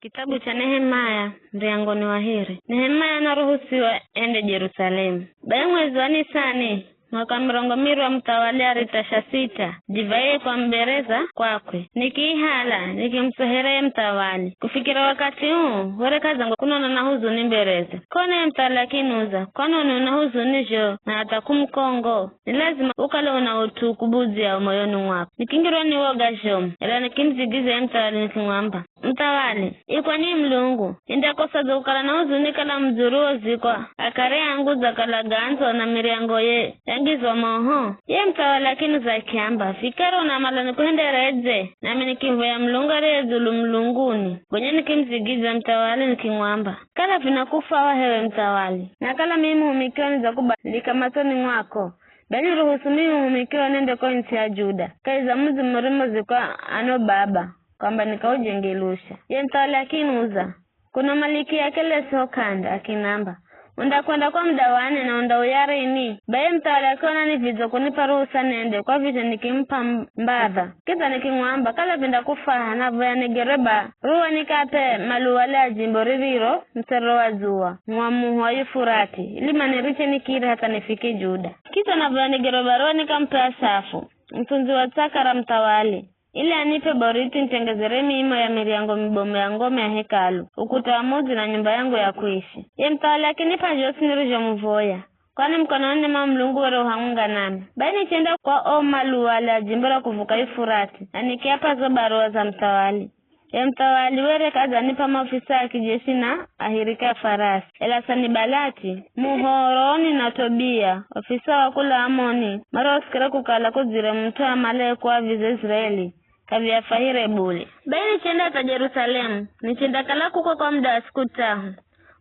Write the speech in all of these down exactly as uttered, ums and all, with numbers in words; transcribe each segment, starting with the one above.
Kitabu cha Nehemaya, muryango ni wa hiri. Nehemaya anaruhusiwa ende Jerusalemu. Bai mwezi wa Nisani, mwaka mirongo miri wa muthawali Aritashasita, divai kwa mbereza kwakwe, nikiihala, nikimusohera ye muthawali. Kufikira wakathi uu, were k'adzangwe kunona na huzuni mbereze. Kona ye muthawali akiniuza, "Kwanoni una huzuni zho na hatha k'umukongo?" Ni lazima ukale una ut'u ukubudziyao moyoni mwako. Nikingirwa ni woga zhomu, ela nikimudzigiza ye muthawali nikimwamba, "Muthawali, ikwa ni Mulungu, nindakosadze kukala na huzuni kala mudzi uriwozikwa akare angu udzakala gandzo na miryango ye yangizwa moho?" Ye muthawali akiniuza akiamba, "Vikara unamala nikuhenderedze?" Nami nikimuvoya Mulungu ariye dzulu mulunguni. Gonya nikimudzigiza muthawali nikimwamba, "Kala vinakufwaha h'ewe muthawali, na kala mimi muhumikiwa nidzakubadilika matsoni mwako, be niruhusu mimi muhumikiwa nende ko ntsi ya Juda, kahi za mudzi murimozikwa ano baba, kwamba nikaujenge lusha." Ye muthawali akiniuza, "Kuno malikia kelesi ho k'anda?" Akinamba, "Undakwenda kwa muda wani na undauya rini?" Bai ye muthawali akiona ni vidzo kunipa ruhusa nende, kwa vizho nikimup'a m-, mbadha. Kidza nikimwamba, "Kala vindakufwaha, navoya nigerwe baruwa nikap'e maluwali a jimbo ririro muserero wa dzuwa mwa muho wa Yufurati, ili maniriche nikire hatha nifike Juda. Kidza navoya nigerwe baruwa nikamup'e Asafu, mutsundzi wa tsaka ra muthawali, ili anip'e boriti nitengezere miimo ya miryango mibomu ya ngome ya Hekalu, ukuta wa mudzi na nyumba yangu ya kuishi." Ye muthawali akinip'a zhosi nirizhomuvoya, kwani mukononi mwa Mulungu were u hamwenga nami. Bai nichenda kwa o maluwali a jimbo ra kuvuka Yufurati, na nikiap'a zo baruwa za muthawali. Ye muthawali were k'adzanip'a maofisa a kijeshi na ahirika a farasi, ela Sanibalati, Muhoroni na Tobia, ofisa wa kula Amoni, marosikira kukala kudzire mut'u amalaye kuaviza Iziraeli, k'aviafahire bule. Bai nichenda hatha Jerusalemu, nichendakala kuko kwa muda wa siku t'ahu.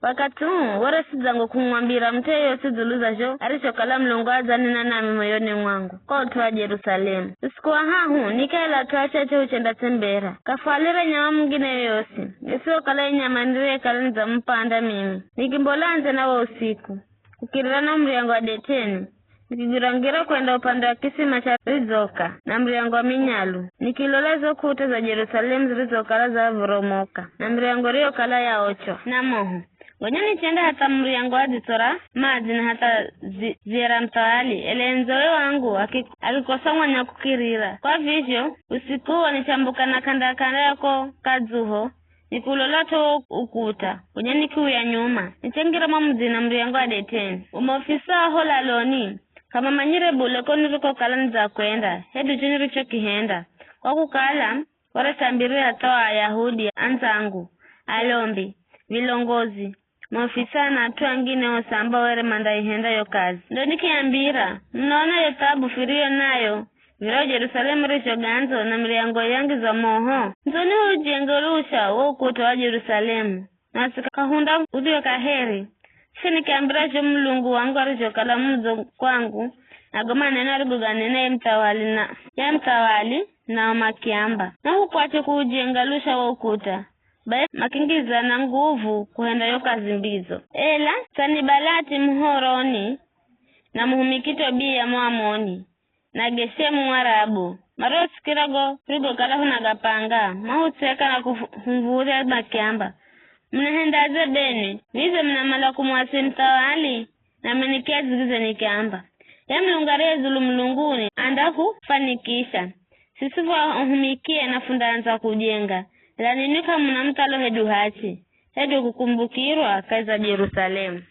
Wakathi uu, were sidzangwe kumwambira mut'u yeyosi dzulu za zho arizhokala Mulungu adzanena nami moyoni mwangu, kwa ut'u wa Jerusalemu. Usiku wa hahu, nikaela at'u achache huchendatsembera. Kafwalire nyama mungine yoyosi, isihokala ye nyama niriyekala nidzamupanda mimi. Nikimbola ndze na wo usiku, kukirira na muryango wa Deteni, nikigwira ngira kwenda upande wa kisima cha Ridzoka na muryango wa Minyalu, nikilola zo kuta za Jerusalemu zirizokala zavoromoka, na miryango iriyokala yaochwa na moho. Gonya nichenda hatha muryango wa dzitso ra madzi na hatha zi-, ziera muthawali, ela ye ndzowe wangu aki-, akikosa mwanya kukirira. Kwa vizho, usiku uwo nichambuka na k'anda-k'anda ya ko kadzuho, nikulola to ukuta, gonya nikiuya nyuma, nichangira mwa mudzini na muryango wa Deteni. Umaofisa wa ho laloni k'amamanyire bule ko nirikokala nidzakwenda, hedu cho nirichokihenda, kwa kukala, were sambirira tho Ayahudi andzangu, alombi, vilongozi, maofisa na at'u angine osi ambao were mandaihenda yo kazi. Ndo nikiambira, "Munaona yo thabu firiyo nayo, virao Jerusalemu rizho gandzo na miryango yangizwa moho? Ndzoni hujenge lusha wo ukuta wa Jerusalemu, nasi kahunda udhiwe kaheri." Kisha nikiambira zho Mulungu wangu arizhokala mudzo kwangu, na go maneno arigoganena ye muthawali na, ye muthawali, nao makiamba, "Nahukwatye kuujenga lusha wo ukuta." Bai makingizana nguvu kuhenda yo kazi mbidzo. Ela Sanibalati Muhoroni, na muhumiki Tobia Muamoni, na Geshemu Mwarabu, marosikira go furigokala funagapanga, mahutseka na kuhumvurya makiamba, "Munahendadze benwi? Vidze munamala kumuasi muthawali? Nami nikiadzigize nikiamba, 'Ye Mulungu ariye dzulu mulunguni andahufanikisha. Siswi fu ahumikie na fundaandza kujenga, ela ninwi k'amuna muthalo hedu hachi, hedu kukumbukirwa kahi za Jerusalemu.'"